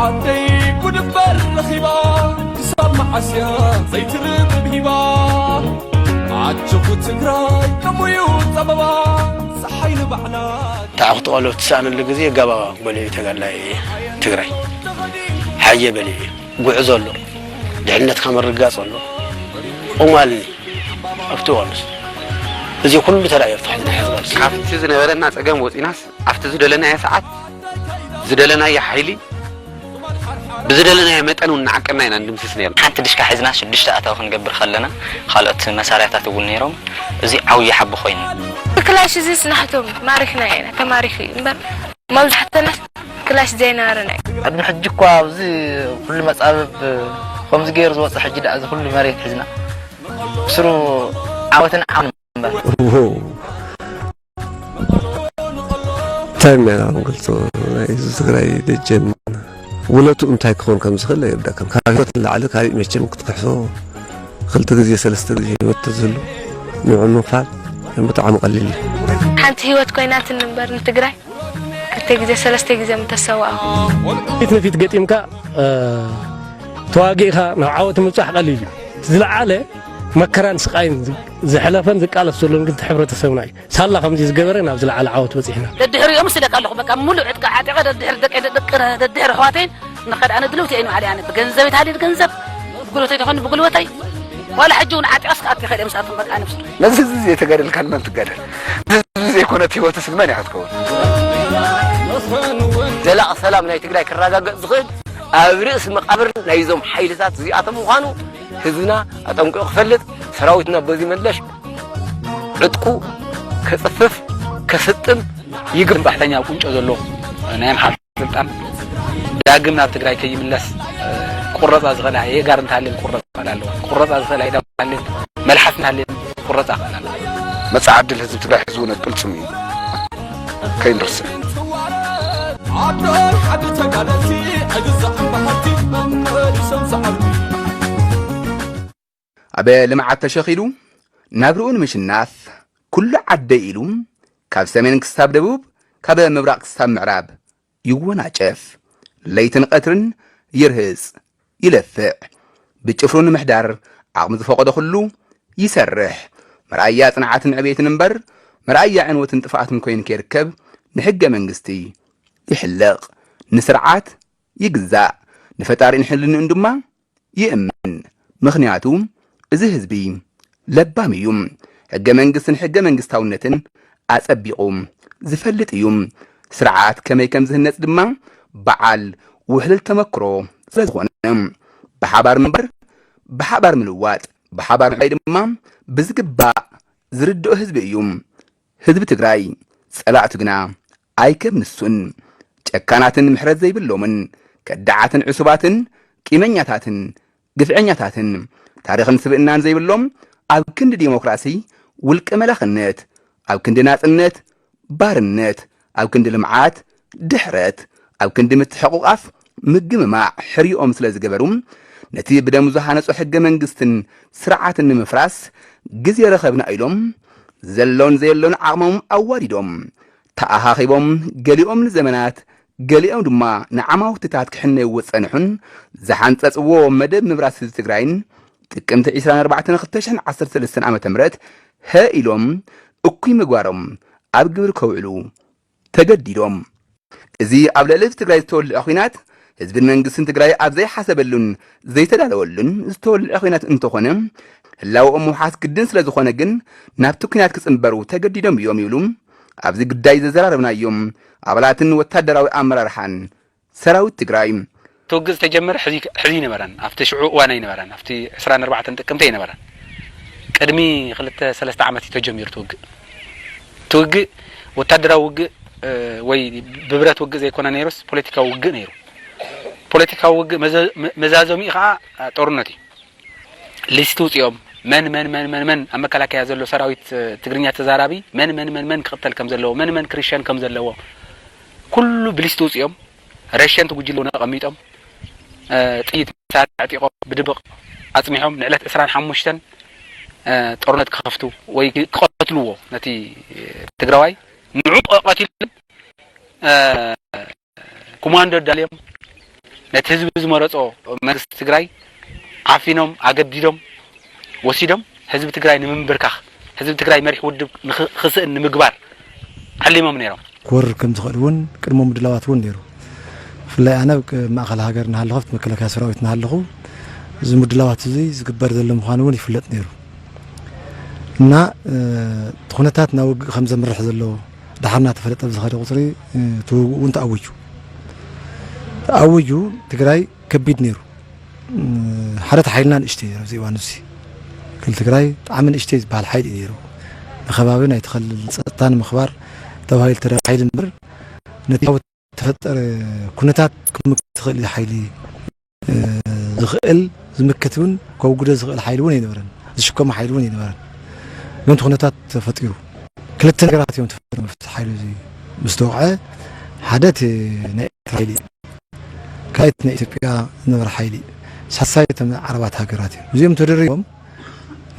ኣደይ ጉድበር ረኺባ ክሳብ መዓስያ ዘይትርብብ ሂባ ኣጆኹ ትግራይ ከሙዩ ጸበባ ፀሓይ ንባዕላ። ታዕኹ ተቐሎ ትሰኣነሉ ግዜ ጋባ በሊዑ ተጋላይ ትግራይ ሓየ በሊዑ ጉዕዞ ኣሎ፣ ድሕነትካ ምርጋፅ ኣሎ። ቁማል ኣብቲ ዋንስ እዚ ኩሉ ተራእዮ ኣብቲ ሕዚ ንሕዚ ቃልሲ ካብቲ ዝነበረና ጸገም ወጺናስ ኣብቲ ዝደለናዮ ሰዓት ዝደለናዮ ሓይሊ ብዝደለናዮ መጠን እውን ንዓቀብና ኢና እንድምስስ ነርና። ሓንቲ ድሽካ ሒዝና ሽዱሽተ ኣታዊ ክንገብር ከለና ካልኦት መሳርያታት እውን ነይሮም። እዚ ዓብዪ ሓቢ ኮይኑ። ብክላሽ እዚስ ናሕቶም ማሪኽና ኢና ተማሪኹ እዩ እምበር መብዛሕተናስ ክላሽ ዘይነበረና እዩ። ቅድሚ ሕጂ እኳ ኣብዚ ኩሉ መፃብብ ከምዚ ገይሩ ዝወፀ ሕጂ ደኣ እዚ ኩሉ መሬት ሒዝና ብስሩ ዓወትን ዓውን እምበር። እንታይ ሜላ ክንገልፆ ናይ ህዝቢ ትግራይ ደጀን ውለቱ እንታይ ክኾን ከም ዝኽእል ኣይርዳእካን ካብ ህይወት ንላዕሊ ካሊእ መቸም ክትክሕሶ ክልተ ግዜ ሰለስተ ግዜ ህይወት ተዝህሉ ንዑ ምኽፋል ብጣዕሚ ቀሊል እዩ ሓንቲ ህይወት ኮይናትኒ እምበር ንትግራይ ክልተ ግዜ ሰለስተ ግዜ ምተሰዋእኹ ፊት ንፊት ገጢምካ ተዋጊእኻ ናብ ዓወት ምብፃሕ ቀሊል እዩ ዝለዓለ መከራን ስቃይን ዘሕለፈን ዝቃለስ ዘሎን ግን ሕብረተሰብና እዩ። ሳላ ከምዚ ዝገበረ ናብ ዝለዓለ ዓወት በፂሕና። ደድሕሪኦም ስደቅ ኣለኹ በቃ ሙሉእ ዕጥቂ ዓጢቐ ደድሕሪ ደቀይ ደድሕሪ ኣሕዋተይን ንኸድ ኣነ ድልውቲ እየ ንባዕለይ ኣነ ብገንዘበይ ተሃልየ ብገንዘብ ብጉልበተይ ተኾይኑ ብጉልበተይ ዋላ ሕጂ እውን ዓጢቐስ ክኣቱ ይኽእል እየ ምስኣቶም በቃ ኣነ ምስኡ ነዚ ህዝቢ ዘይተጋደልካን መን ትጋደል? ንህዝቢ ዘይኮነት ህይወትስ ንመን እያ ክትከውን? ዘላቒ ሰላም ናይ ትግራይ ክረጋገፅ ዝኽእል ኣብ ርእሲ መቓብር ናይዞም ሓይልታት እዚኣቶም ምዃኑ ህዝብና ኣጠንቂቑ ክፈልጥ፣ ሰራዊትና በዚ መለሽ ዕጥቁ ከፅፍፍ፣ ከስጥም ይግባእ። ባሕተኛ ቁንጮ ዘሎ ናይ ኣምሓራ ስልጣን ዳግም ናብ ትግራይ ከይምለስ ቁረፃ ዝኽእላ የጋር እንተሃልየን ቁረፃ ክኽእል ኣለዎ። ቁረፃ ዝኽእላ ኢዳ እንተሃልየን መልሓስ እንተሃልየን ቁረፃ ክኽእል ኣለዎ። መፃኢ ዕድል ህዝቢ ትግራይ ሕዚ እውን ቅልፅም እዩ። ከይንርስዕ። ኣደይ ዓዲ ተጋደልቲ ዕግዛዕን በሃልቲ መመሊሶም ሰዓብቲ። ኣብ ልምዓት ተሸኺሉ ናብርኡ ንምሽናፍ ኩሉ ዓደይ ኢሉ ካብ ሰሜን ክሳብ ደቡብ ካብ ምብራቕ ክሳብ ምዕራብ ይወናጨፍ። ለይትን ቐትርን ይርህጽ፣ ይለፍዕ። ብጭፍሩ ንምሕዳር ዓቕሚ ዝፈቐዶ ኩሉ ይሰርሕ። መርኣያ ጽንዓትን ዕቤትን እምበር መርኣያ ዕንወትን ጥፍኣትን ኮይኑ ከይርከብ ንሕገ መንግስቲ ይሕለቕ፣ ንስርዓት ይግዛእ፣ ንፈጣሪኡን ሕልንኡን ድማ ይእመን። ምኽንያቱ እዚ ህዝቢ ለባም እዩ። ሕገ መንግስትን ሕገ መንግስታውነትን ኣጸቢቑ ዝፈልጥ እዩ። ስርዓት ከመይ ከም ዝህነጽ ድማ በዓል ውሕሉል ተመክሮ ስለ ዝኾነ ብሓባር ምንባር፣ ብሓባር ምልዋጥ፣ ብሓባር ምዕባይ ድማ ብዝግባእ ዝርድኦ ህዝቢ እዩ። ህዝቢ ትግራይ ጸላእቱ ግና ኣይከም ንሱን ጨካናትን ምሕረት ዘይብሎምን ከዳዓትን ዕሱባትን ቂመኛታትን ግፍዐኛታትን ታሪኽን ስብእናን ዘይብሎም ኣብ ክንዲ ዲሞክራሲ ውልቀ መላኽነት ኣብ ክንዲ ናጽነት ባርነት ኣብ ክንዲ ልምዓት ድሕረት ኣብ ክንዲ ምትሕቑቓፍ ምግምማዕ ሕርይኦም ስለ ዝገበሩ ነቲ ብደም ዝሃነጾ ሕገ መንግስትን ስርዓትን ንምፍራስ ግዜ ረኸብና ኢሎም ዘሎን ዘየሎን ዓቕሞም ኣዋዲዶም ተኣኻኺቦም ገሊኦም ንዘመናት ገሊኦም ድማ ንዓማውትታት ክሕነይዎ ዝጸንሑን ዝሓንጸጽዎ መደብ ምብራስ ህዝቢ ትግራይን ጥቅምቲ ዕስራን ኣርባዕተን ክልተ ሽሕን ዓሰርተ ሰለስተን ዓመተ ምህረት ሀ ኢሎም እኩይ ምግባሮም ኣብ ግብሪ ከውዕሉ ተገዲዶም። እዚ ኣብ ልዕሊ ህዝቢ ትግራይ ዝተወልዐ ኲናት ህዝብን መንግስትን ትግራይ ኣብ ዘይሓሰበሉን ዘይተዳለወሉን ዝተወልዐ ኲናት እንተኾነ ህላወኦም ምውሓስ ግድን ስለዝኾነ ግን ናብቲ ኲናት ክፅንበሩ ተገዲዶም እዮም ይብሉ ኣብዚ ጉዳይ ዘዘራረብናዮም ኣባላትን ወታደራዊ ኣመራርሓን ሰራዊት ትግራይ። እቲ ውግእ ዝተጀመረ ሕዚ ሕዚ ኣይነበረን፣ ኣብቲ ሽዑ እዋን ኣይነበረን፣ ኣብቲ ዕስራን ኣርባዕተን ጥቅምቲ ኣይነበረን። ቅድሚ ክልተ ሰለስተ ዓመት እዩ ተጀሚሩ እቲ ውግእ። እቲ ውግእ ወታደራዊ ውግእ ወይ ብብረት ውግእ ዘይኮነ ነይሩስ ፖለቲካዊ ውግእ ነይሩ። ፖለቲካዊ ውግእ መዘ- መ- መዛዘሚኡ ከዓ ጦርነት እዩ። ሊስት ውፅኦም መን መን መን መን መን ኣብ መከላከያ ዘሎ ሰራዊት ትግርኛ ተዛራቢ መን መን መን መን ክቕተል ከም ዘለዎ መን መን ክርሸን ከም ዘለዎ ኩሉ ብሊስት ውፅኦም ረሸንቲ ጉጅለ እውን ኣቐሚጦም ጥይት መሳርያ ኣዕጢቖም ብድብቕ ኣፅኒሖም ንዕለት ዕስራን ሓሙሽተን ጦርነት ክኸፍቱ ወይ ክቐትልዎ ነቲ ትግራዋይ ንዑ ቀቲሎም ኮማንዶ ኣዳልዮም ነቲ ህዝቢ ዝመረጾ መንግስቲ ትግራይ ዓፊኖም ኣገዲዶም ወሲዶም ህዝቢ ትግራይ ንምንብርካኽ፣ ህዝቢ ትግራይ መሪሕ ውድብ ንኽ-፣ ክስእን ንምግባር ዓሊሞም ነይሮም። ክወርር ከም ዝኽእል እውን ቅድመ ምድላዋት እውን ነይሩ። ብፍላይ ኣነ ኣብ ማእኸል ሃገር እናሃለኹ ኣብቲ መከላከያ ሰራዊት እናሃለኹ እዚ ምድላዋት እዚ ዝግበር ዘሎ ምዃኑ እውን ይፍለጥ ነይሩ እና እቲ ኩነታት ናብ ውግእ ከም ዘምርሕ ዘሎ ደሓር እናተፈለጠ ብዝኸደ ቁፅሪ እቲ ውግእ እውን ተኣዊጁ። ተኣዊጁ ትግራይ ከቢድ ነይሩ። ሓደ እቲ ሓይልና ንእሽተይ ነይሩ ኣብዚ እዋን እዚ። ክልል ትግራይ ብጣዕሚ ንእሽተይ ዝበሃል ሓይሊ እዩ ነይሩ። ንከባቢ ናይቲ ክልል ጸጥታ ንምኽባር ተባሂሉ ተዳልዩ ሓይሊ እምበር ነቲ ተፈጠረ ኩነታት ክምክት ዝኽእል ሓይሊ ዝኽእል ዝምክት እውን ከውግዶ ዝኽእል ሓይሊ እውን ኣይነበረን። ዝሽከሞ ሓይሊ እውን ኣይነበረን። ምእንቲ ኩነታት ተፈጢሩ ክልተ ነገራት እዮም ተፈጢሮም። እቲ ሓይሊ እዚ ምስ ተወቕዐ ሓደ እቲ ናይ ኤርትራ ሓይሊ እዩ። ካልኣይቲ ናይ ኢትዮጵያ ዝነበረ ሓይሊ እዩ። ሳልሳይ እቶም ዓረባት ሃገራት እዮም። እዚኦም ተደሪቦም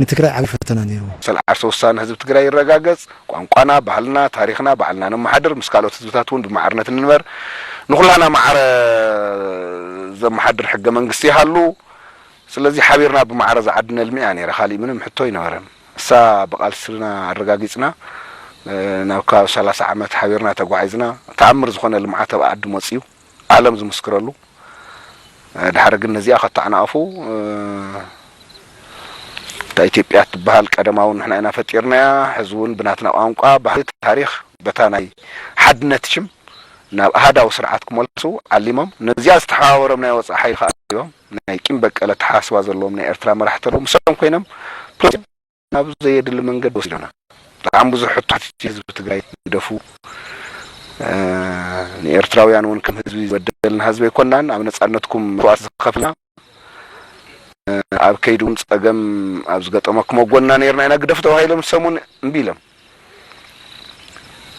ንትግራይ ዓብዪ ፈተና ነይርዎ። መሰል ዓርሰ ውሳነ ህዝቢ ትግራይ ይረጋገጽ፣ ቋንቋና፣ ባህልና፣ ታሪኽና ባዕልና ነመሓድር፣ ምስ ካልኦት ህዝብታት እውን ብማዕርነት ንንበር፣ ንኹላና ማዕረ ዘመሓድር ሕገ መንግስቲ ይሃሉ። ስለዚ ሓቢርና ብማዕረ ዝዓዲ ነልምያ ነይረ፣ ካሊእ ምንም ሕቶ ኣይነበረን። እሳ ብቓልስና ኣረጋጊጽና ናብ ከባቢ ሰላሳ ዓመት ሓቢርና ተጓዒዝና ተኣምር ዝኾነ ልምዓት ኣብ ዓዲ መጽዩ። ዓለም ዝምስክረሉ ድሓር ግን ነዚኣ ከተዓናቕፉ እታ ኢትዮጵያ ትበሃል ቀደማውን ንሕና ኢና ፈጢርናያ። ሕዚ እውን ብናትና ቋንቋ ባህሊ ታሪኽ በታ ናይ ሓድነት ሽም ናብ ኣሃዳዊ ስርዓት ክመልሱ ዓሊሞም ነዚኣ ዝተሓባበሮም ናይ ወፃእ ሓይሊ ከዓ እዮም ናይ ቂም በቀል ኣተሓሳስባ ዘለዎም ናይ ኤርትራ መራሕቲ ኣለዉ። ምስኦም ኮይኖም ናብ ዘየድሊ መንገዲ ወሲዶና። ብጣዕሚ ብዙሕ ሕቶ ሓቲቱ ህዝቢ ትግራይ ግደፉ። ንኤርትራውያን እውን ከም ህዝቢ ዝበደልና ህዝቢ ኣይኮናን። ኣብ ነፃነትኩም መስዋእቲ ዝኸፍልና ኣብ ከይዲ እውን ፀገም ኣብ ዝገጠመኩም ኣብ ጎንና ነይርና ኢና ግደፉ ተባሂሎም ሰሙን እምቢ ኢሎም።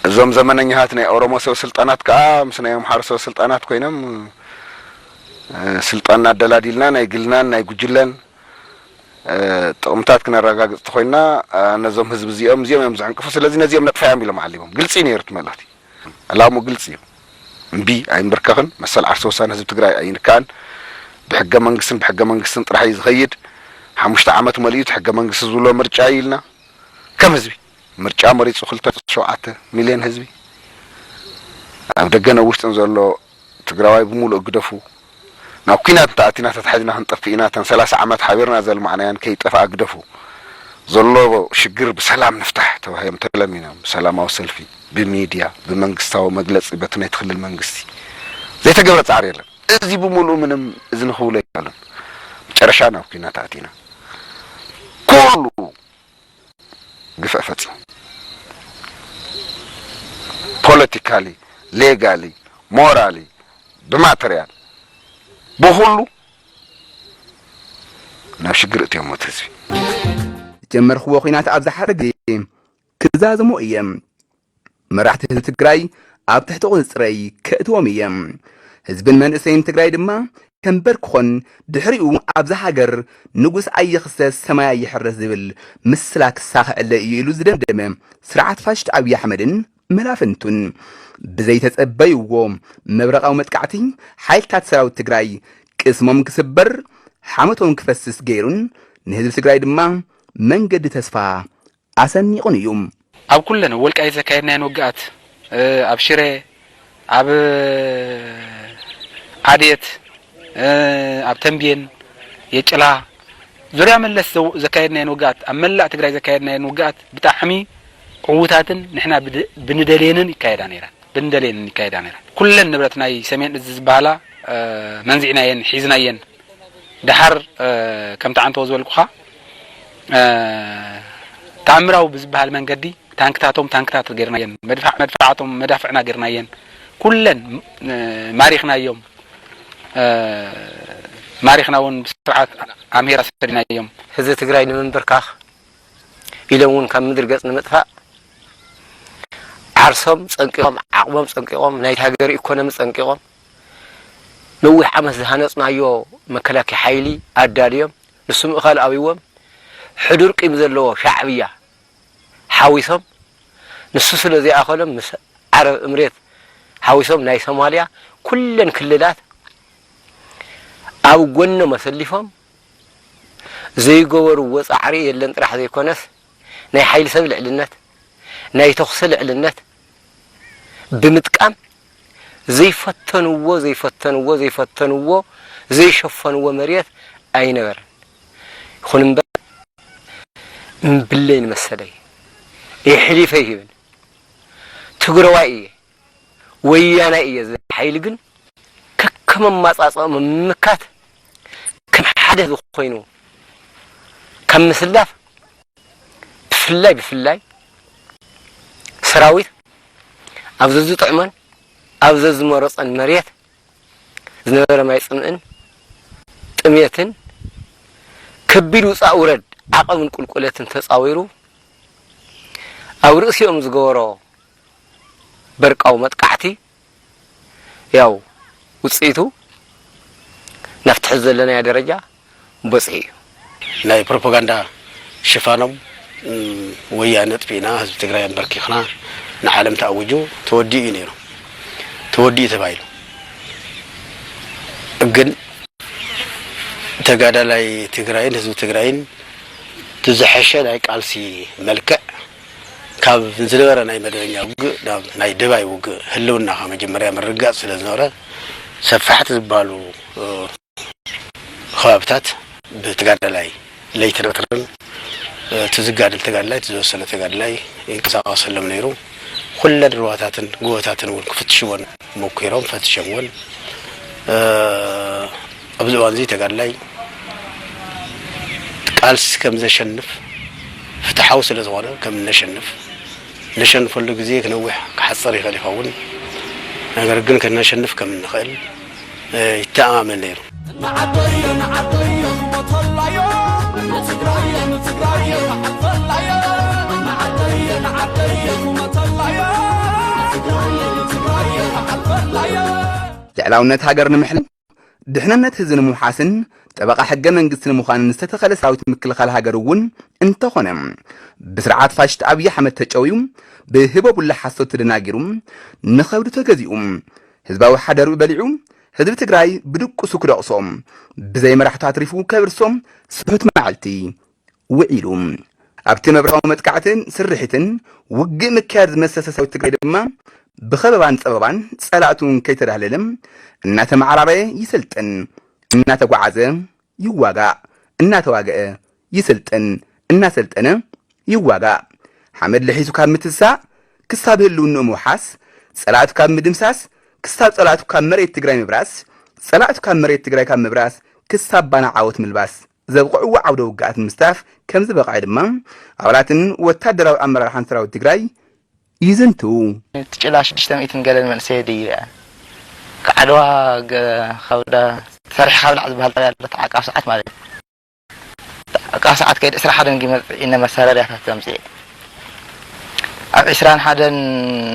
እዞም ዘመነኛታት ናይ ኦሮሞ ሰብ ስልጣናት ከዓ ምስ ናይ ኣምሓሩ ሰብ ስልጣናት ኮይኖም ስልጣንና ኣደላዲልና ናይ ግልናን ናይ ጉጅለን ጥቕምታት ክነረጋግፅ ተኮይንና ነዞም ህዝቢ እዚኦም እዚኦም እዮም ዝዕንቅፉ። ስለዚ ነዚኦም ነጥፋዮም ኢሎም ዓሊሞም። ግልፂ እዩ ነይሩ እቲ መልእኽቲ። ዕላሙ ግልፂ እዩ። እምቢ ኣይንብርከኽን፣ መሰል ዓርሰ ውሳነ ህዝቢ ትግራይ ኣይንካእን፣ ብሕገ መንግስትን ብሕገ መንግስትን ጥራሕ እዩ ዝኸይድ። ሓሙሽተ ዓመት መሊኡ እቲ ሕገ መንግስቲ ዝብሎ ምርጫ እዩ ኢልና ከም ህዝቢ ምርጫ መሪፁ ክልተ ሸውዓተ ሚልዮን ህዝቢ ኣብ ደገን ኣብ ውሽጥን ዘሎ ትግራዋይ ብምሉእ ግደፉ። ናብ ኲናት እንተኣቲና ተታሒዝና ክንጠፍእ ኢና። እተን ሰላሳ ዓመት ሓቢርና ዘልማዕናየን ከይጠፍኣ ግደፉ። ዘሎ ሽግር ብሰላም ንፍታሕ ተባሂሎም ተለሚኖም ብሰላማዊ ሰልፊ፣ ብሚድያ፣ ብመንግስታዊ መግለፂ በቲ ናይቲ ክልል መንግስቲ ዘይተገብረ ፃዕሪ የለን። እዚ ብምሉእ ምንም እዚ ንክብሎ ኣይከኣሉን። መጨረሻ ናብ ኲናት ኣቲና ኩሉ ግፍዕ ፈፂሙ ፖለቲካሊ፣ ሌጋሊ፣ ሞራሊ፣ ብማተርያል ብኹሉ ናብ ሽግር እትዮም ሞት ህዝቢ። ዝጀመርክዎ ኹናት ኣብ ዝሓረ ግዜ ክዛዘሞ እየ። መራሕቲ ህዝቢ ትግራይ ኣብ ትሕቲ ቁፅፅረይ ከእትዎም እየ። ህዝብን መንእሰይን ትግራይ ድማ ከንበርክኾን ድሕሪኡ ኣብዛ ሃገር ንጉስ ኣይኽሰስ ሰማይ ኣይሕረስ ዝብል ምስላ ክሳኸዐለ እዩ ኢሉ ዝደምደመ ስርዓት ፋሽስት ኣብይ ኣሕመድን መላፍንቱን ብዘይተጸበይዎ መብረቓዊ መጥቃዕቲ ሓይልታት ሰራዊት ትግራይ ቅስሞም ክስበር ሓመቶም ክፈስስ ገይሩን ንህዝቢ ትግራይ ድማ መንገዲ ተስፋ ኣሰኒቑን እዩ። ኣብ ኩለን ወልቃይት ዘካየድናየን ውግኣት፣ ኣብ ሽረ፣ ኣብ ዓድየት፣ ኣብ ተንቤን፣ የጭላ፣ ዙርያ መለስ ዘው-፣ ዘካየድናየን ውግኣት፣ ኣብ መላእ ትግራይ ዘካየድናየን ውግኣት ብጣዕሚ ዕዉታትን ንሕና ብድ-፣ ብንደልየንን ይካየዳ ነይረን። ብንደልየንን ይካየዳ ነይረን። ኩለን ንብረት ናይ ሰሜን እዝ ዝበሃላ፣ መንዚዕናየን፣ ሒዝናየን። ደሓር፣ ከምቲ ዓንተቦ ዝበልኩኻ፣ ተኣምራዊ ብዝበሃል መንገዲ ታንክታቶም ታንክታት ጌርናየን፣ መድፋዕ-፣ መድፍዓቶም መዳፍዕና ጌርናየን፣ ኩለን፣ ማሪኽናዮም፣ ማሪኽና እውን ብስርዓት ኣምሄራ ሰዲናዮም። ህዝቢ ትግራይ ንምንብርካኽ ኢሎም እውን ካብ ምድሪ ገጽ ንምጥፋእ ዓርሶም ጸንቂቖም፣ ዓቕሞም ጸንቂቖም፣ ናይቲ ሃገር ኢኮኖሚ ጸንቂቖም፣ ነዊሕ ዓመት ዝሃነጽናዮ መከላከያ ሓይሊ ኣዳልዮም፣ ንሱ ምእኻል ኣብይዎም፣ ሕዱር ቂም ዘለዎ ሻዕብያ ሓዊሶም፣ ንሱ ስለ ዘይኣኸሎም ምስ ዓረብ እምሬት ሓዊሶም ናይ ሶማልያ ኩለን ክልላት ኣብ ጎኖም ኣሰሊፎም ዘይገበርዎ ጻዕሪ የለን ጥራሕ ዘይኮነስ፣ ናይ ሓይሊ ሰብ ልዕልነት፣ ናይ ተኹሲ ልዕልነት ብምጥቃም ዘይፈተንዎ፣ ዘይፈተንዎ፣ ዘይፈተንዎ፣ ዘይሸፈንዎ መሬት ኣይነበረን። ይኹን እምበር፣ እምብለይ ንመሰለይ፣ የሕሊፈ ይህብን፣ ትግረዋይ እየ፣ ወያናይ እየ ዝብል ሓይሊ ግን፣ ከከም ኣማጻጽኦም ምምካት ከም ሓደ ህዝቢ ኮይኑ ካብ ምስላፍ፣ ብፍላይ፣ ብፍላይ ሰራዊት ኣብ ዘዝጥዕሞን ኣብ ዘዝመረጾን መሬት ዝነበረ ማይ ጽምእን ጥሜትን ከቢድ ውጻእ ውረድ ዓቐብን ቁልቁለትን ተጻዊሩ ኣብ ርእሲኦም ዝገበሮ በርቃዊ መጥቃዕቲ፣ ያው ውጽኢቱ ናብቲ ሕዚ ዘለናዮ ደረጃ በጺሑ እዩ። ናይ ፕሮፓጋንዳ ሽፋኖም፣ እም፣ ወያነ ኣጥፊእና፣ ህዝቢ ትግራይ ኣንበርኪኽና ንዓለም ተኣውጁ፣ ተወዲኡ እዩ ነይሩ። ተወዲኡ ተባሂሉ። ግን ተጋዳላይ ትግራይን ህዝቢ ትግራይን እቲ ዝሐሸ ናይ ቃልሲ መልክዕ ካብ ዝነበረ ናይ መደበኛ ውግእ ናብ ናይ ደባይ ውግእ ህልውናኻ መጀመርያ ምርግጋጽ ስለ ዝነበረ፣ ሰፋሕቲ ዝበሃሉ፣ እ፣ ከባብታት ብተጋዳላይ ለይትን ቀትርን፣ እ፣ እቲ ዝጋደል ተጋዳላይ፣ እቲ ዝወሰነ ተጋዳላይ ይንቀሳቐሰሎም ነይሩ። ኩለን ሩባታትን ጎቦታትን እውን ክፍትሽዎን ሞኪሮም፣ ፈትሸምዎን። እ፣ ኣብዚ እዋን እዚ ተጋዳላይ ቃልሲ ከም ዘሸንፍ፣ ፍትሓዊ ስለ ዝኾነ ከም እነሸንፍ፣ ነሸንፈሉ ግዜ ክነውሕ ክሓጽር ይኽእል ይኸውን። ነገር ግን ከነሸንፍ ከም እንኽእል፣ እ፣ ይተኣማመን ነይሩ። ንዓደየ ንዓደየ ክመተላየ ንትግራየ ንትግራየ ክሓልፈላየ ንዓደየ ንዓደየ ክመተላየ ንትግራየ ንትግራየ ክሓልፈላየ። ልዕላውነት ሃገር ንምሕላው፣ ድሕንነት ህዝቢ ንምውሓስን ጠበቓ ሕገ መንግስቲ ንምዃንን ዝተተኸለ ሰራዊት ምክልኻል ሃገር እውን እንተኾነ፣ ብስርዓት ፋሽስት ኣብይ ኣሕመድ ተጨውዩ፣ ብህቦ ቡላ ሓሶት ተደናጊሩ፣ ንኸብዱ ተገዚኡ፣ ህዝባዊ ሓደርኡ በሊዑ፣ ህዝቢ ትግራይ ብድቁሱ ክደቕሶ፣ ብዘይ መራሕቱ ኣትሪፉ ከብርሶ ስሑት መዓልቲ ውዒሉ። ኣብቲ መብረቓዊ መጥቃዕትን ስርሒትን ውግእ ምክያድ ዝመሰሰ ሰራዊት ትግራይ ድማ፣ ብኸበባን ጸበባን ጸላእቱ ከይተዳህለለ፣ እናተመዓራረየ ይሰልጥን፣ እናተጓዓዘ ይዋጋእ፣ እናተዋግአ ይስልጥን፣ እናሰልጠነ ይዋጋእ። ሓመድ ልሒሱ ካብ ምትሳእ ክሳብ ህልውንኡ ምውሓስ፣ ጸላእቱ ካብ ምድምሳስ ክሳብ ጸላእቱ ካብ መሬት ትግራይ ምብራስ፣ ጸላእቱ ካብ መሬት ትግራይ ካብ ምብራስ ክሳብ ባና ዓወት ምልባስ ዘብቕዕዎ ዓውደ ውግኣት ንምስታፍ ከም ዝበቕዐ ድማ ኣባላትን ወታደራዊ ኣመራርሓን ሰራዊት ትግራይ ይዝንቱ። እቲ ጭላ ሽዱሽተ ሚእትን ገለን መንእሰይ ድዩ? ካብ ዓድዋ ገ-፣ ካብ ዳ-፣ ሰሪሕኻ ብላዕ ዝበሃል ጣብያ ኣሎ፣ ተዓቃብ ሰዓት ማለት እዩ። ተዓቃብ ሰዓት ከይዲ ዕስራ ሓደን ይመጽእ ኢነ መሳረርያታት ኣምጽኤ። ኣብ ዕስራን ሓደን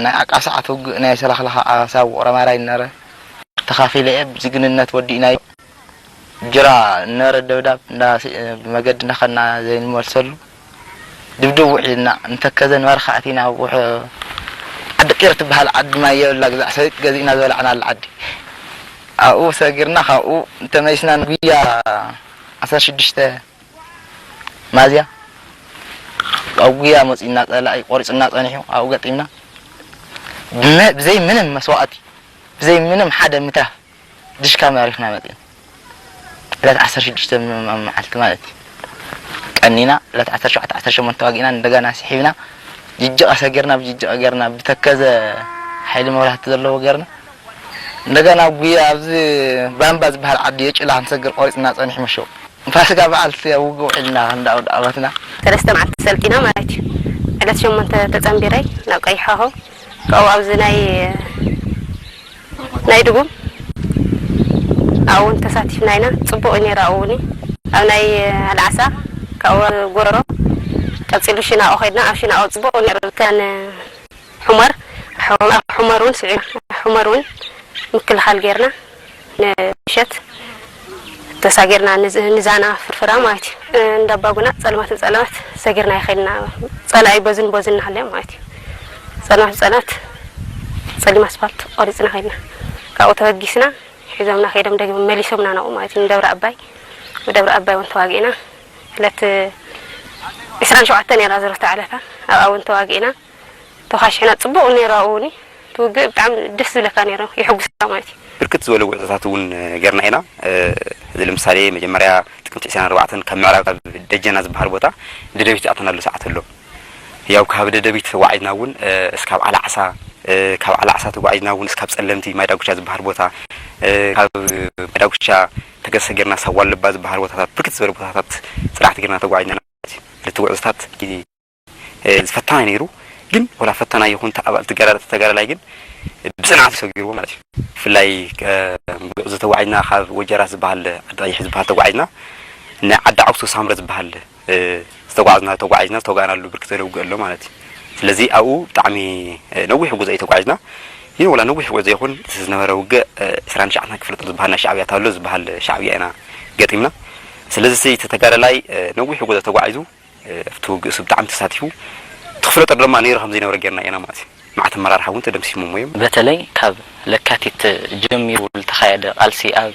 ናይ ዓቃብ ሰዓት ውግእ ናይ ሰላኽላኻ ኣሳብ ውቕሮ ማራይ ነረ ተኻፊለ እየ፣ ብጅግንነት ወዲእናዮ። ጅራ እነረ ደብዳብ እንዳ ሲ-፣ ብመገዲ እናኸድና ዘይንመልሰሉ ድብድብ ውዒልና፣ እንተከዘ ንበረኻ ኣቲና፣ ውሕ-፣ ዓዲ ቂር ትበሃል ዓዲ ማይ የብላ፣ ግዛዕ ሰሊጥ ገዚእና ዝበላዕናላ ዓዲ። ኣብኡ ሰጊርና፣ ካብኡ እንተመሊስና ንጉያ ዓሰርተ ሽዱሽተ ሚያዝያ ኣብ ጉያ መጺእና፣ ጸላኢ ቆሪጹና ጸኒሑ፣ ኣብኡ ገጢምና፣ ብመ-፣ ብዘይ ምንም መስዋእቲ፣ ብዘይ ምንም ሓደ ምትራፍ፣ ድሽካ መሪኽና መጺና። ዕለት ዓሰርተ ሽዱሽተ ም-፣ ም-፣ መዓልቲ ማለት እዩ። ቀኒና፣ ዕለት ዓሰርተ ሸውዓተ፣ ዓሰርተ ሸሞንተ ተዋጊእና፣ እንደገና ስሒብና፣ ጅጅቐ ሰጊርና፣ ብጅጅቐ ገርና፣ ብተከዘ ሓይሊ መብራህቲ ዘለዎ ገርና፣ እንደገና ጉያ ኣብዚ ባምባ ዝበሃል ዓዲ የጭላ ክንሰግር ቆሪጽና ጸኒሑ መሸው። ንፋሲካ በዓል ውግእ ውዒልና፣ እንዳ ኣውደ ኣባትና። ሰለስተ መዓልቲ ሰልጢና ማለት እዩ። ዕለት ሸሞንተ ተጸንቢረይ ናብ ቀይሕ ኮኸብ፣ ካብኡ ኣብዚ ናይ ናይ ድጉም ኣብኡ እውን ተሳቲፍና ኢና። ጽቡቕ እዩ ነይሩ። ኣብኡ እውን ኣብ ናይ ኣልዓሳ፣ ካብኡ ጎረሮ፣ ቀጺሉ ሽናኦ ከድና። ኣብ ሽናኦ ጽቡቕ ነይሩ። ከን ሑመር፣ ሑመር፣ ሑመር እውን ስዒ-፣ ሑመር እውን ምክልኻል ጌርና፣ ንምሸት ተሳጊርና ንዝ-፣ ንዛና ፍርፍራ ማለት እዩ። እንዳባጉና ጸልማት ንጸልማት ሰጊርና ይኸድና። ጸላኢ በዝን በዝን እናሃለየ ማለት እዩ። ጸልማት ብጸልማት ጸሊም ኣስፋልት ቆሪጽና ኸድና። ካብኡ ተበጊስና ሒዞምና ከይዶም፣ ደጊም መሊሶምና ናብኡ ማለት እዩ፣ ንደብረ ኣባይ። ብደብረ ኣባይ እውን ተዋጊእና። ዕለት ዕስራን ሸውዓተን ነይራ ዝረታ ዕለታ፣ ኣብኣ እውን ተዋጊእና። ተዃሽሕና፣ ጽቡቕ ነይሩ። ኣብኡ እውን እቲ ውግእ ብጣዕሚ ደስ ዝብለካ ነይሩ፣ የሐጉሰካ ማለት እዩ። ብርክት ዝበሉ ጉዕዞታት እውን ጌርና ኢና። እዚ ለምሳሌ መጀመርያ ጥቅምቲ ዕስራን ኣርባዕተን ካብ ምዕራብ፣ ካብ ደጀና ዝበሃል ቦታ ደደቢት ዝኣተናሉ ሰዓት ኣሎ። ያው ካብ ደደቢት ተጓዒዝና እውን እስካብ ዓላዕሳ፣ ካብ ዓላዕሳ ተጓዒዝና እውን እስካብ ጸለምቲ ማይዳጉሻ ዝበሃል ቦታ፣ ካብ ማይዳጉሻ ተገሰ ጌርና ሳዋልባ ዝበሃል ቦታታት፣ ብርክት ዝበለ ቦታታት ጽንዓት ጌርና ተጓዒዝና ኢና ማለት እዩ። ክልተ ጉዕዞታት ዝፈታና ነይሩ። ግን ወላ ፈታና ይኹን ተኣባ-፣ ተጋዳ-፣ ተጋዳላይ ግን ብጽንዓት ሰጊርዎ ማለት እዩ። ብፍላይ ጉዕዞ ተጓዒዝና ካብ ወጀራት ዝበሃል፣ ዓዲ ቀይሕ ዝበሃል ተጓዒዝና፣ ንዓዲ ዓውሶ ሳምረ ዝበሃል ዝተጓዕዝና፣ ተጓዒዝና ዝተወጋእናሉ ብርክት ዝበለ ውግእ ኣሎ ማለት እዩ። ስለዚ ኣብኡ ብጣዕሚ ነዊሕ ጉዕዞ እዩ ተጓዒዝና። ግን ወላ ነዊሕ ጉዕዞ ይኹን፣ እቲ ዝነበረ ውግእ ዕስራን ትሽዓተን ክፍለ ጦር ዝበሃል ናይ ሻዕብያ፣ ታሎ ዝበሃል ሻዕብያ ኢና ገጢምና። ስለዚ እቲ ተጋዳላይ ነዊሕ ጉዕዞ ተጓዒዙ ኣብቲ ውግእ እሱ ብጣዕሚ ተሳቲፉ፣ እቲ ክፍለ ጦር ድማ ነይሩ ከም ዘይነበረ ጌርና ኢና ማለት እዩ። መዓት ኣመራርሓ እውን ተደምሲሞም እዮም። በተለይ ካብ ለካቲት ጀሚሩ ዝተኻየደ ቃልሲ ኣብ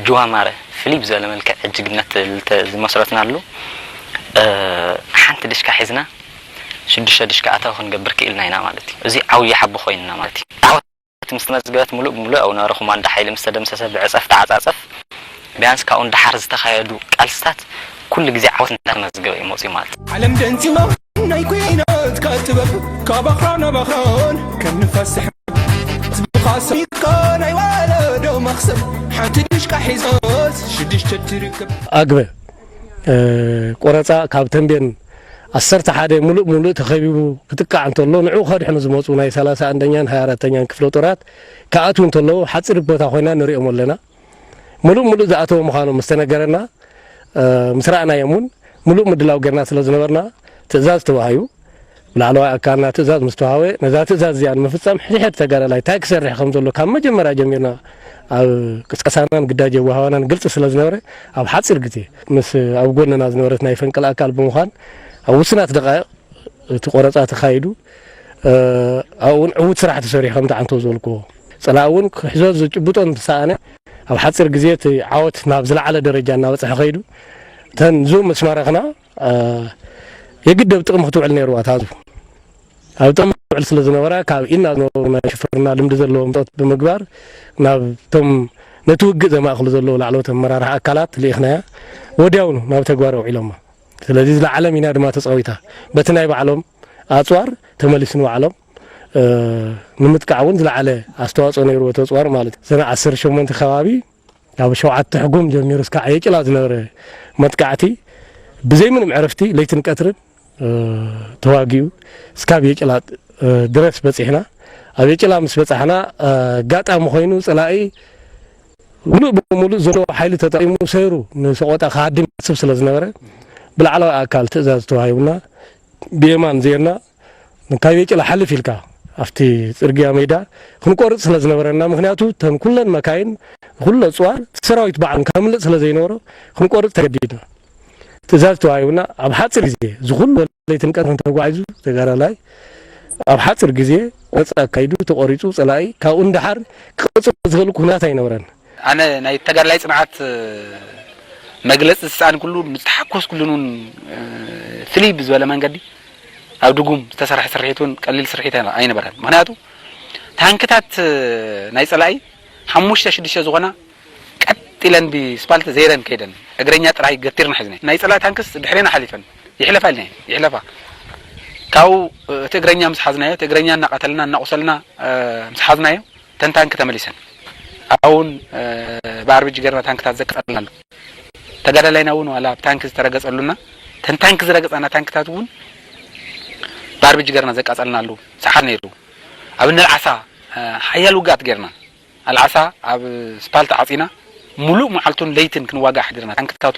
ጅዋማረ ፍልይ ብዝበለ መልክዕ ዕጅግነት ልተ-፣ ዝመስረትናሉ፣ እ፣ ሓንቲ ድሽካ ሒዝና ሽዱሽተ ድሽካ ኣታዊ ክንገብር ክኢልና ኢና ማለት እዩ። እዚ ዓብዪ ሓቦ ኮይንና ማለት እዩ። ዓወት ምስ ተመዝገበት፣ ሙሉእ ብሙሉእ ኣብ ነበረ ኮማንዶ ሓይሊ ምስ ተደምሰሰ፣ ብዕጸፍ ተዓጻጸፍ፣ ቢያንስ ካብኡ ንደሓር ዝተኻየዱ ቃልስታት ኩሉ ግዜ ዓወት እንዳተመዝገበ እዩ መፅዩ ማለት እዩ። ዓለም ደንጺማ ናይ ኲናትካ ጥበብ፣ ካብ ኣኽራን ናብ ኣኽራን ከም ንፋስ ስሕብ፣ ህዝብኻ ሰሪቕካ ናይ ወለዶ መኽሰብ፣ ሓንቲ ድሽቃ ሒዛስ ሽዱሽተ ትርከብ። ኣግበ፣ እ፣ ቆረጻ ካብ ተንቤን ዓሰርተ ሓደ ሙሉእ ሙሉእ ተኸቢቡ ክጥቃዕ እንተሎ፣ ንዕኡ ከድሕኑ ዝመጹ ናይ ሰላሳ ኣንደኛን ሃያ ኣራተኛን ክፍለ ጦራት ክኣትዉ እንተለዉ፣ ሓጺር ቦታ ኮይና ንሪኦም ኣለና። ሙሉእ ሙሉእ ዝኣተወ ምዃኑ ምስ ተነገረና፣ እ፣ ምስ ረኣናዮም እውን፣ ሙሉእ ምድላው ጌርና ስለ ዝነበርና፣ ትእዛዝ ተዋሂቡ። ብላዕለዋይ ኣካልና ትእዛዝ ምስ ተዋህበ፣ ነዛ ትእዛዝ እዚኣ ንምፍጻም፣ ሕድሕድ ተጋዳላይ እንታይ ክሰርሕ ከም ዘሎ፣ ካብ መጀመርያ ጀሚርና ኣብ ቅስቀሳናን ግዳጅ የዋህባናን ግልጺ ስለ ዝነበረ፣ ኣብ ሓጺር ግዜ ምስ ኣብ ጎንና ዝነበረት ናይ ፈንቅል ኣካል ብምዃን፣ ኣብ ውሱናት ደቃይቕ እቲ ቆረጻ ተኻይዱ። እ፣ ኣብኡ እውን ዕዉት ስራሕ ተሰሪሑ፣ ከምቲ ዓንቶ ዝበልክዎ። ጸላኢ እውን ክሕዞ ዝጭብጦ እንተሰኣነ፣ ኣብ ሓጺር ግዜ እቲ ዓወት ናብ ዝለዓለ ደረጃ እናበጽሐ ከይዱ። እተን ዙም ምስ ማረኽና፣ እ፣ የግድ ኣብ ጥቕሚ ክትውዕል ነይርዋ እታ ዙም። ኣብ ጥቕሚ ክትውዕል ስለ ዝነበራ፣ ካብ ኢድና ዝነበሩ ናይ ሽፍርና ልምዲ ዘለዎም ጦት ብምግባር፣ ናብ እቶም ነቲ ውግእ ዘማእኽሉ ዘለዉ ላዕለዎት ኣመራርሓ ኣካላት ልኢኽናያ። ወዲያውኑ ናብ ተግባር ኣውዒሎማ። ስለዚ ዝለዓለ ሚና ድማ ተጻዊታ። በቲ ናይ ባዕሎም ኣጽዋር ተመሊሱ ንባዕሎም፣ እ፣ ንምጥቃዕ እውን ዝለዓለ ኣስተዋጽኦ ነይርዎ እቲ ኣጽዋር ማለት እዩ። እዘን ዓሰርተ ሸሞንተ ከባቢ፣ ካብ ሸውዓተ ሕጉም ጀሚሩ እስካዕ የጭላ ዝነበረ መጥቃዕቲ ብዘይ ምንም ዕረፍቲ ለይትን ቀትርን፣ እ፣ ተዋጊኡ እስካብ የጭላ፣ እ፣ ድረስ በጺሕና። ኣብ የጭላ ምስ በጻሕና፣ እ፣ ኣጋጣሚ ኮይኑ ጸላኢ ሙሉእ ብሙሉእ ዘለዎ ሓይሊ ተጠቂሙ ሰይሩ ንሰቆጣ ክሃድም ይሓስብ ስለ ዝነበረ፣ ብላዕለዋይ ኣካል ትእዛዝ ተዋሂቡና፣ ብየማን ዜርና ካብ የጭላ ሓልፍ ኢልካ ኣብቲ ጽርግያ ሜዳ ክንቆርጽ ስለ ዝነበረና፣ ምኽንያቱ እተን ኩለን መካይን፣ ኩሉ ኣጽዋር፣ እቲ ሰራዊት ባዕሉ ከምልጥ ስለ ዘይነበሮ፣ ክንቆርጽ ተገዲድና። ትእዛዝ ተዋሂቡና፣ ኣብ ሓጺር ግዜ፣ እዚ ኩሉ ለይትን ቀትርን ተጓዒዙ ተጋዳላይ፣ ኣብ ሓጺር ግዜ ቆረጻ ኣካይዱ፣ ተቆሪጹ፣ ጸላኢ ካብኡ ንደሓር ክቐጽሎ ዝኽእል ኩነታት ኣይነበረን። ኣነ ናይ ተጋዳላይ ጽንዓት መግለጺ ዝሰኣንኩሉ፣ ዝተሓኮስኩሉን እውን፣ እ፣ ፍልይ ብዝበለ መንገዲ ኣብ ድጉም ዝተሰርሐ ስርሒት እውን ቀሊል ስርሒት ኣይነ-፣ ኣይነበረን። ምኽንያቱ ታንክታት፣ እ፣ ናይ ጸላኢ ሓሙሽተ ሽዱሽተ ዝኾና ቀጥ ኢለን ብስፓልት ዘይረን ከይደን፣ እግረኛ ጥራይ ገቲርና ሒዝና። ናይ ጸላኢ ታንክስ ድሕሬና ሓሊፈን፣ ይሕለፋ ኢልና፣ ይሕለፋ። ካብኡ፣ እ፣ እቲ እግረኛ ምስ ሓዝናዮ፣ እቲ እግረኛ እናቐተልና፣ እናቑሰልና፣ እ፣ ምስ ሓዝናዮ፣ ተን ታንክ ተመሊሰን። ኣብኡ እውን፣ እ፣ ብኣርቢጂ ገርና ታንክታት ዘቃጸልና ኣሎ። ተጋዳላይና እውን ዋላ ብታንክ ዝተረገጸሉና፣ ተን ታንክ ዝረገጻና ታንክታት እውን ብኣርቢጂ ገርና ዘቃጸልና ኣሎ። ሰዓት ነይሩ። ኣብ ነልዓሳ፣ እ፣ ሓያል ውግኣት ገርና። ኣልዓሳ ኣብ ስፓልት ዓጺና፣ ሙሉእ መዓልቱን ለይትን ክንዋጋእ ሓዲርና። ታንክታቱ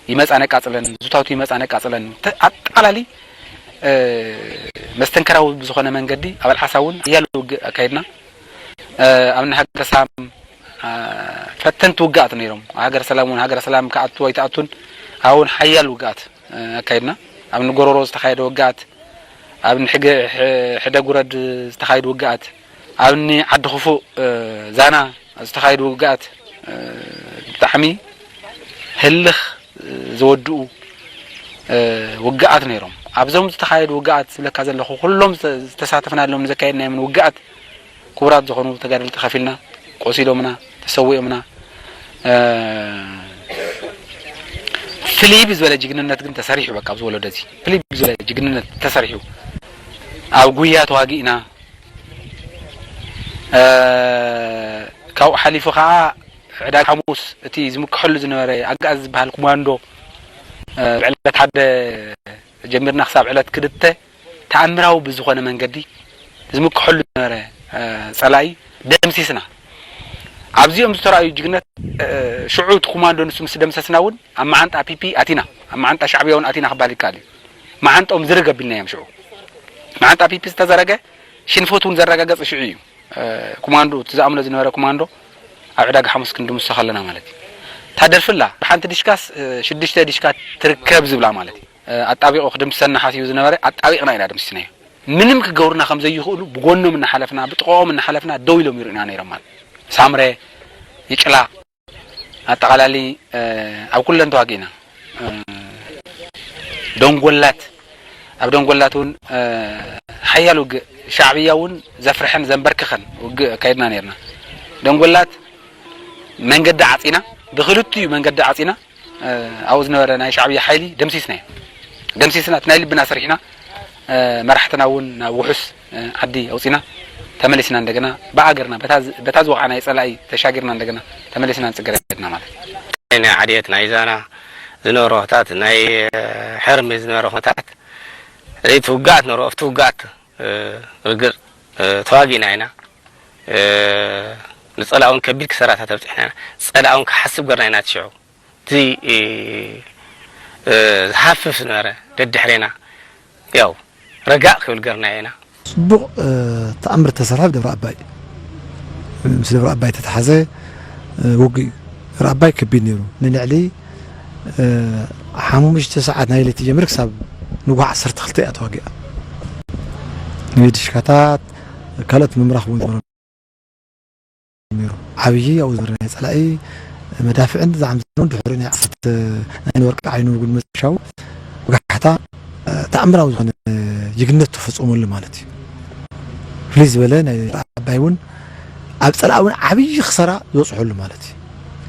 ይመጻ ነቃጽለን፣ ዙታቱ ይመጻ ነቃጽለን። ተ-፣ ኣጠቓላሊ፣ እ፣ መስተንከራዊ ብዝኾነ መንገዲ ኣብ ኣልዓሳ እውን ሓያል ውግእ ኣካይድና። እ፣ ኣብ ሃገረ ሰላም፣ እ፣ ፈተንቲ ውግኣት ነይሮም። ሃገረ ሰላም እውን፣ ሃገረ ሰላም ክኣቱ ኣይትኣቱን፣ ኣብኡ እውን ሓያል ውግኣት፣ እ፣ ኣካይድና። ኣብ ንጎሮሮ ዝተኻየደ ውግኣት፣ ኣብ ንሕገ-፣ ሕ-፣ ሕደጉረድ ዝተኻየዱ ውግኣት፣ ኣብ ንዓዲ ክፉእ፣ እ፣ ዛና ዝተኻየዱ ውግኣት፣ ብጣዕሚ ህልኽ ዘወድኡ ውግኣት ነይሮም። ኣብዞም ዝተኻየዱ ውግኣት ዝብለካ ዘለኹ፣ ኩሎም ዝተሳተፍናሎም ዘካየድናዮምን ውግኣት ክቡራት ዝኾኑ ተጋደልቲ ከፊልና ቆሲሎምና፣ ተሰዊኦምና። ፍልይ ብዝበለ ጅግንነት ግን ተሰሪሑ። በቃ ኣብዚ ወለዶ እዚ ፍልይ ብዝበለ ጅግንነት ተሰሪሑ። ኣብ ጉያ ተዋጊእና። ካብኡ ሓሊፉ ከዓ ዕዳጋ ሓሙስ እቲ ዝምክሐሉ ዝነበረ ኣግኣዚ ዝበሃል ኮማንዶ፣ ብዕለት ሓደ ጀሚርና ክሳብ ዕለት ክልተ ተኣምራዊ ብዝኾነ መንገዲ ዝምክሐሉ ዝነበረ ጸላኢ ደምሲስና። ኣብዚኦም ዝተራእዩ ጅግነት፣ ሽዑ እቲ ኮማንዶ ንሱ ምስ ደምሰስና እውን ኣብ መዓንጣ ፒፒ ኣቲና፣ ኣብ መዓንጣ ሻዕብያ እውን ኣቲና ክበሃል ይከኣል እዩ። መዓንጦም ዝርግ ኣቢልናዮም ሽዑ። መዓንጣ ፒፒ ዝተዘረገ ሽንፈቱ እውን ዘረጋገጸ ሽዑ እዩ። ኮማንዶ፣ እቲ ዝኣምኖ ዝነበረ ኮማንዶ ኣብ ዕዳጋ ሓሙስ ክንድምስሶ ከለና ማለት እዩ። እታ ደርፊ ኣላ፣ ብሓንቲ ዲሽካስ ሽዱሽተ ዲሽካ ትርከብ ዝብላ ማለት እዩ። ኣጣቢቑ ክድምስሰና ሓሲቡ ዝነበረ ኣጣቢቕና ኢና ደምሲስናዮ። ምንም ክገብሩና ከም ዘይኽእሉ ብጎኖም እናሓለፍና፣ ብጥቕኦም እናሓለፍና ደው ኢሎም ይርእዩና ነይሮም ማለት እዩ። ሳምረ፣ ይጭላ፣ ኣጠቓላሊ ኣብ ኩለን ተዋጊእና። ደንጎላት፣ ኣብ ደንጎላት እውን ሓያል ውግእ፣ ሻዕብያ እውን ዘፍርሐን ዘንበርክኸን ውግእ ኣካይድና ነይርና። ደንጎላት መንገዲ ዓፂና፣ ብክልቲኡ መንገዲ ዓፂና፣ ኣብኡ ዝነበረ ናይ ሻዕብያ ሓይሊ ደምሲስናዮ። ደምሲስና፣ እቲ ናይ ልብና ሰሪሕና፣ መራሕትና እውን ናብ ውሑስ ዓዲ ኣውፂና ተመሊስና፣ እንደገና ብኣገርና በታ ዝ-፣ በታ ዝወቕዓ ናይ ፀላኢ ተሻጊርና እንደገና ተመሊስና ንፅገር ከድና ማለት እዩ። ናይ ዓድየት ናይ ዛና ዝነበሩ ኹነታት፣ ናይ ሕርሚ ዝነበረ ኹነታት፣ እቲ ውግኣት ነበሩ። ኣብቲ ውግኣት ርግፅ ተዋጊእና ኢና። ንፀላእ እውን ከቢድ ክሰራታት ኣብፂሕና ኢና። ፀላእ እውን ክሓስብ ገርና ኢና። ትሽዑ እቲ ዝሃፍፍ ዝነበረ ደድሕሬና ያው ረጋእ ክብል ገርና ኢና። ጽቡቕ ተኣምር ተሰርሐ ኣብ ደብረ ኣባይ። ምስ ደብረ ኣባይ ተተሓዘ ውግእ እዩ። ደብረ ኣባይ ከቢድ ነይሩ። ንልዕሊ ሓሙሽተ ሰዓት ናይ ለይቲ ጀሚሩ ክሳብ ንጉሆ ዓሰርተ ክልተ እያ ተዋጊኣ። ንዲሽካታት ካልኦት ምምራኽ እውን ነይሩ። ዓብዪ ኣብኡ ዝነበረ ናይ ጸላኢ መዳፍዕን ዝዓምዘኑን ድሕሪ ናይ ዓሰርተ ናይ ወርቂ ዓይኑ ጉልመት ሻው ወጋሕታ ተኣምራዊ ዝኾነ ጅግነት ተፈጸመሉ ማለት እዩ። ፍልይ ዝበለ ናይ ኣባይ እውን ኣብ ጸላኢ እውን ዓብዪ ክሰራ ዝበጽሐሉ ማለት እዩ።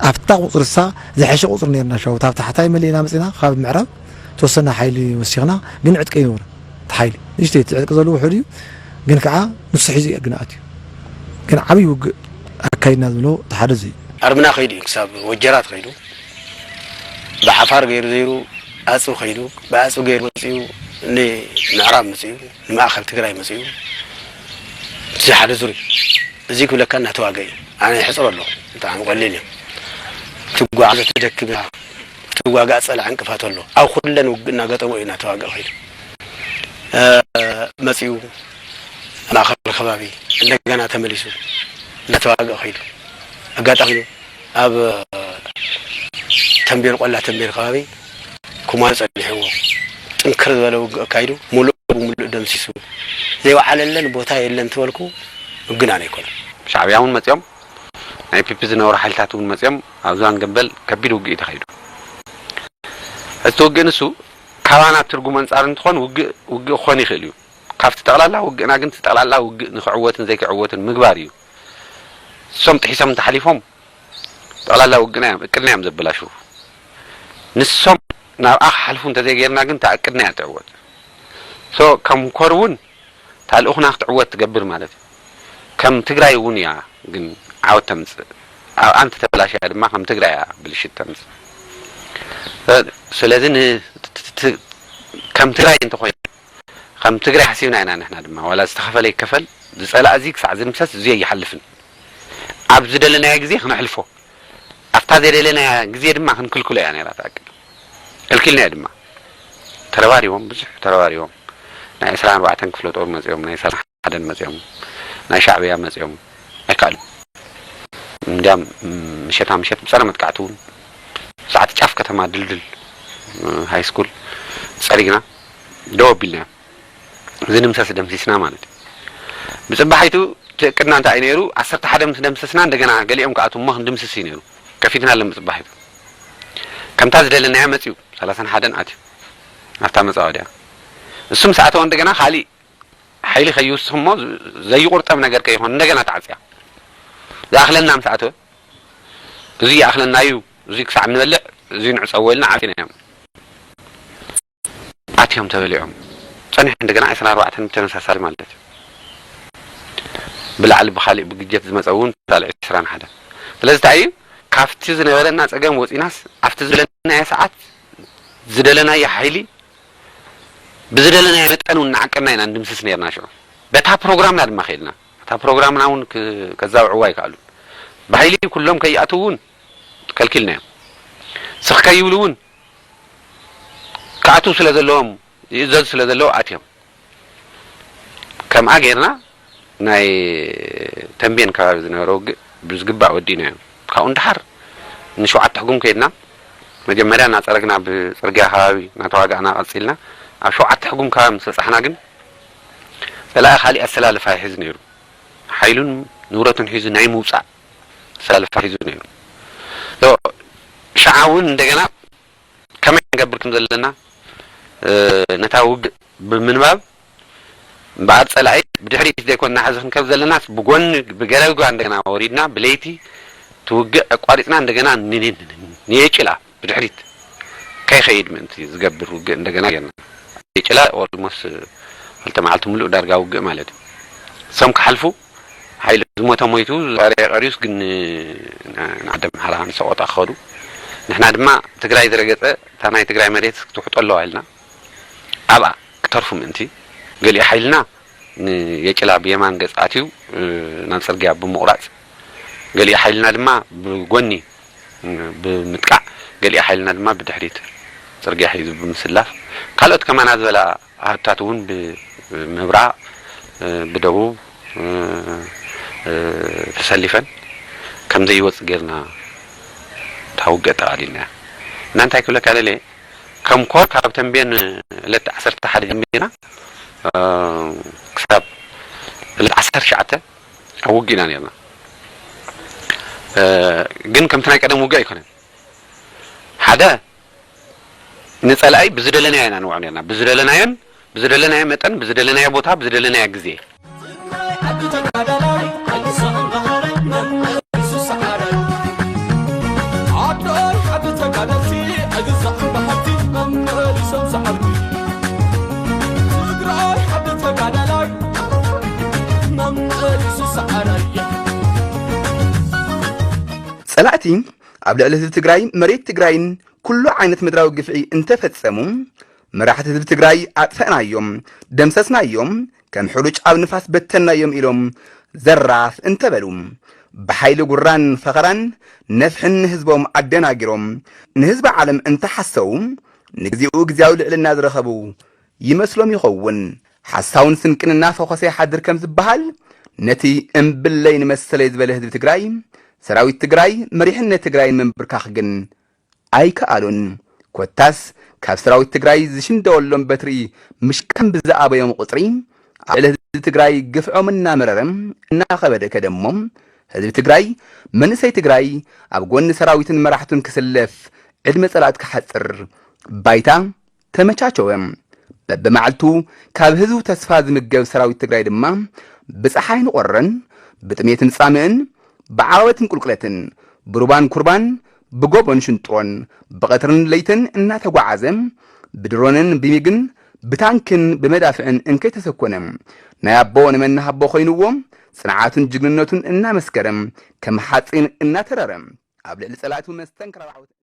ኣብታ ቁጽሪ እሳ ዝሐሸ ቁጽሪ ነርና ሻው ካብ ታሕታይ መሊእና መጺና ካብ ምዕራብ ተወሰነ ሓይሊ ወሲኽና ግን ዕጥቂ ይነበረ። እቲ ሓይሊ ንእሽተይ እቲ ዕጥቂ ዘለዎ ውሑድ እዩ፣ ግን ከዓ ንሱ ሒዙ እዩ ግንኣት እዩ። ግን ዓብዪ ውግእ ኣካይድና ዝብሎ እቲ ሓደ እዚ እዩ። ኣርምና ከይዱ እዩ፣ ክሳብ ወጀራት ከይዱ፣ ብዓፋር ገይሩ ዘይሩ ኣፅቢ ከይዱ፣ ብኣፅቢ ገይሩ መፅኡ፣ ንምዕራብ መፅኡ፣ ንማእኸል ትግራይ መፅኡ፣ እዚ ሓደ ዙር እዩ። እዚ ክብለካ እናተዋገ እዩ። ኣነ ይሕፅሮ ኣለኹ፣ ብጣዕሚ ቀሊል እዮም። ትጓዓዞ ትደክም እያ። ትዋጋእ ፀላዕ ዕንቅፋት ኣሎ። ኣብ ኩለን ውግእ እናገጠሞ እዩ እናተዋግእ ከይዱ። መፂኡ ማእኸል ከባቢ እንደገና ተመሊሱ እናተዋግእ ከይዱ። ኣጋጣሚ ኣብ ተንቤን ቆላ ተንቤን ከባቢ ኩማን ፀኒሕዎ ጥንክር ዝበለ ውግእ ኣካይዱ ሙሉእ ብሙሉእ ደምሲሱ ዘይወዓለለን ቦታ የለን ተበልኩ ምግናን ኣይኮነን። ሻዕብያ እውን መፂኦም ናይ ፒፒ ዝነበሩ ሓይልታት እውን መፂኦም ኣብ ዝባን ገምበል ከቢድ ውግእ እዩ ተኻይዱ። እቲ ውግእ ንሱ ካባና ትርጉም ኣንፃር እንትኾን ውግእ ውግእ ክኾን ይኽእል እዩ። ካብቲ ጠቕላላ ውግእና ግን እቲ ጠቕላላ ውግእ ንክዕወትን ዘይክዕወትን ምግባር እዩ። እሶም ጥሒሶም እንተሓሊፎም ጠቕላላ ውግእና እዮም እቅድና እዮም ዘበላሽዉ። ንሶም ናብኣ ክሓልፉ እንተዘይገይርና ግን እታ እቅድና እያ ትዕወት። ሶ ከም ኮር እውን እታ ልኡኽና ክትዕወት ትገብር ማለት እዩ። ከም ትግራይ እውን እያ ግን ዓወት ተምፅእ። ኣብኣ እንተተበላሽያ ድማ ከም ትግራይ እያ ብልሽት ተምፅእ። ስለዚ ን- ከም ትግራይ እንተኾይና ከም ትግራይ ሓሲብና ኢና ንሕና ድማ ዋላ ዝተኸፈለ ይከፈል ዝፀላእ እዚ ክሳዕ ዝድምሰስ እዚ ኣይሓልፍን። ኣብ ዝደለናዮ ግዜ ክነሕልፎ ኣብታ ዘይደለናያ ግዜ ድማ ክንክልክሎ እያ ነይራ ትኣቅድ። ከልኪልናዮ ድማ ተረባሪቦም ብዙሕ ተረባሪቦም ናይ ዕስራን ኣርባዕተን ክፍለ ጦር መፂኦም ናይ ሰላሳ ሓደን መፂኦም ናይ ሻዕብያ መፂኦም ኣይከኣሉ። እንዲያም ምሸታ ምሸት ብፀረ መጥቃዕቲ እውን ሰዓት ጫፍ ከተማ ድልድል ሃይ ስኩል ፀሪግና ደው ኣቢልናዮም። ዝድምሰስ ደምሲስና ማለት እዩ። ብፅባሒቱ እቲ እቅድና እንታይ እዩ ነይሩ? ዓሰርተ ሓደ ምስ ደምሰስና እንደገና ገሊኦም ክኣትዉ እሞ ክንድምስስ እዩ ነይሩ። ከፊትና ኣሎ ምጽባሕ እዩ። ከምታ ዝደለናዮ መጽዩ ሰላሳን ሓደን ኣትዩ ኣብታ መጻወድያ። እሱ ምስ ኣተወ እንደገና ካሊእ ሓይሊ ከይውስኽ እሞ ዘይቁርጠም ነገር ከይኾን እንደገና ተዓጽያ። ዝኣኽለና ምስ ኣተወ፣ እዚ ይኣኽለና እዩ፣ እዚ ክሳዕ ንበልዕ፣ እዚ ንዕጸዎ ኢልና ዓጺናዮም። ኣትዮም ተበሊዖም። ጸኒሑ እንደገና ዕስራን ኣርባዕተን ብተመሳሳሊ ማለት እዩ። ብላዕሊ ብኻሊእ ብግጀት ዝመጸ እውን ካልእ ዕስራን ሓደን። ስለዚ እንታይ እዩ? ካብቲ ዝነበረና ጸገም ወጺናስ ኣብቲ ዝደለናዮ ሰዓት ዝደለናዮ ሓይሊ ብዝደለናዮ መጠን እውን እናዓቀብና ኢና እንድምስስ ነርና ሽዑ። በታ ፕሮግራምና ድማ ከይድና። እታ ፕሮግራምና እውን ክ-፣ ከዛውዕዋ ኣይከኣሉን። ብሓይሊ ኩሎም ከይኣትው እውን ከልኪልናዮም። ስኽ ከይብሉ እውን ክኣትው ስለ ዘለዎም፣ ይእዘዙ ስለ ዘለዉ ኣትዮም። ከምኣ ጌርና ናይ ተንቤን ከባቢ ዝነበረ ውግእ ብዝግባእ ወዲእናዮ። ካብኡ ንደሓር ንሸውዓተ ሕጉም ከይድና፣ መጀመርያ እናጸረግና ብጽርግያ ከባቢ እናተዋጋእና ቀጺልና፣ ኣብ ሸውዓተ ሕጉም ከባቢ ምስ በጻሕና ግን ጸላኢ ካሊእ ኣሰላልፋ ይሕዝ ነይሩ። ሓይሉን ንብረቱን ሒዙ ናይ ምውጻእ ኣሰላልፋ ሒዙ ነይሩ። ሶ፣ ሽዓ እውን እንደገና ከመይ ክንገብር ከም ዘለና፣ እ፣ ነታ ውግእ ብምንባብ እምበኣር ጸላኢ ብድሕሪት ዘይኮንና ሕዚ ክንከብ ዘለናስ ብጎኒ ብገረብጓ እንደገና ወሪድና ብለይቲ ትውግእ ኣቋሪጽና እንደገና ን-፣ ን-፣ ን-፣ ንየጭላ ብድሕሪት ከይኸይድ ምእንቲ ዝገብር ውግእ እንደገና ጌርና። የጭላ ኦልሞስት ክልተ መዓልቲ ሙሉእ ዳርጋ ውግእ ማለት እዩ። እሶም ክሓልፉ ሓይሊ ዝሞተ ሞይቱ፣ ዝቐረየ ቀሪዩስ ግን ን-፣ ንዓዲ ኣምሓራ ንሰቆጣ ክኸዱ። ንሕና ድማ ትግራይ ዝረገጸ እታ ናይ ትግራይ መሬት ክትውሕጦ ኣለዋ ኢልና ኣብኣ ክተርፉ ምእንቲ ገሊኡ ሓይልና ንየጭላ ብየማን ገጽ ኣትዩ፣ እ፣ ናብ ጽርግያ ብምቑራጽ፣ ገሊኡ ሓይልና ድማ ብጎኒ፣ እ፣ ብምጥቃዕ፣ ገሊኡ ሓይልና ድማ ብድሕሪት ጽርግያ ሒዙ ብምስላፍ፣ ካልኦት ከማና ዝበላ ኣሃዱታት እውን ብምብራቕ፣ እ፣ ብደቡብ፣ እ፣ እ፣ ተሰሊፈን ከም ዘይወጽእ ጌርና እታ ውግእ ኣጠቓሊልናያ። እና እንታይ ክብለካ ደልየ፣ ከም ኮር ካብ ተንቤን ዕለት ዓሰርተ ሓደ ጀሚርና፣ እ፣ ክሳብ ዕለት ዓሰርተ ትሽዓተ ኣብ ውግእ ኢና ኔርና። እ፣ ግን ከምቲ ናይ ቀደም ውግእ ኣይኮነን። ሓደ ንጸላኢ ብዝደለናዮ ኢና ንውዖ ኔርና። ብዝደለናዮን፣ ብዝደለናዮ መጠን፣ ብዝደለናዮ ቦታ፣ ብዝደለናዮ ግዜ። ትግራይ ዓዲ ተጋዳላይ ኣይግዛእን ብሓረግ መመሊሱ ሰዓራይ። ዓደይ ዓዲ ተጋደልቲ ኣይግዛእን ብሓቲ መመሊሶም ሰዓርኩ። ትግራይ ዓዲ ተጋዳላይ መመሊሱ ሰዓራይ። ጸላእቲ ኣብ ልዕሊ ህዝቢ ትግራይ፣ መሬት ትግራይን ኩሉ ዓይነት ምድራዊ ግፍዒ እንተፈጸሙ፣ መራሕቲ ህዝቢ ትግራይ ኣጥፈእናዮም፣ ደምሰስናዮም፣ ከም ሕሉጭ ኣብ ንፋስ በተንናዮም ኢሎም ዘራፍ እንተበሉ፣ ብሓይሊ ጉራን ፈኸራን ነፍሕን ንህዝቦም ኣደናጊሮም፣ ንህዝቢ ዓለም እንተሓሰዉ፣ ንግዚኡ ግዝያዊ ልዕልና ዝረኸቡ ይመስሎም ይኸውን። ሓሳውን ስንቅን እናፈኾሰ ይሓድር ከም ዝበሃል፣ ነቲ እምብለይ ንመሰለይ ዝበለ ህዝቢ ትግራይ፣ ሰራዊት ትግራይ፣ መሪሕነት ትግራይን ምንብርካኽ ግን ኣይከኣሉን። ኮታስ ካብ ሰራዊት ትግራይ ዝሽንደወሎም በትሪ ምሽካም ብዝኣበዮም ቁፅሪ፣ ኣብ ልዕሊ ህዝቢ ትግራይ ግፍዖም እናመረረ እናኸበደ ከደ እሞ፣ ህዝቢ ትግራይ፣ መንእሰይ ትግራይ ኣብ ጎኒ ሰራዊትን መራሕቱን ክስለፍ ዕድመ ጸላእቲ ክሓጽር ባይታ ተመቻቸወ። በብመዓልቱ ካብ ህዝቡ ተስፋ ዝምገብ ሰራዊት ትግራይ ድማ ብፀሓይን ቁርን፣ ብጥሜትን ፃምእን፣ ብዓወትን ቁልቁለትን፣ ብሩባን ኩርባን፣ ብጎቦን ሽንጥሮን፣ ብቐትርን ለይትን እናተጓዓዘ፣ ብድሮንን ብሚግን ብታንክን ብመዳፍዕን እንከይተሰኮነ፣ ናይ ኣቦ ንመናሃቦ ኮይንዎ፣ ጽንዓቱን ጅግንነቱን እናመስከረ፣ ከም ሓጺን እናተረረ፣ ኣብ ልዕሊ ጸላእቱ መስተንክራዊ ዓወት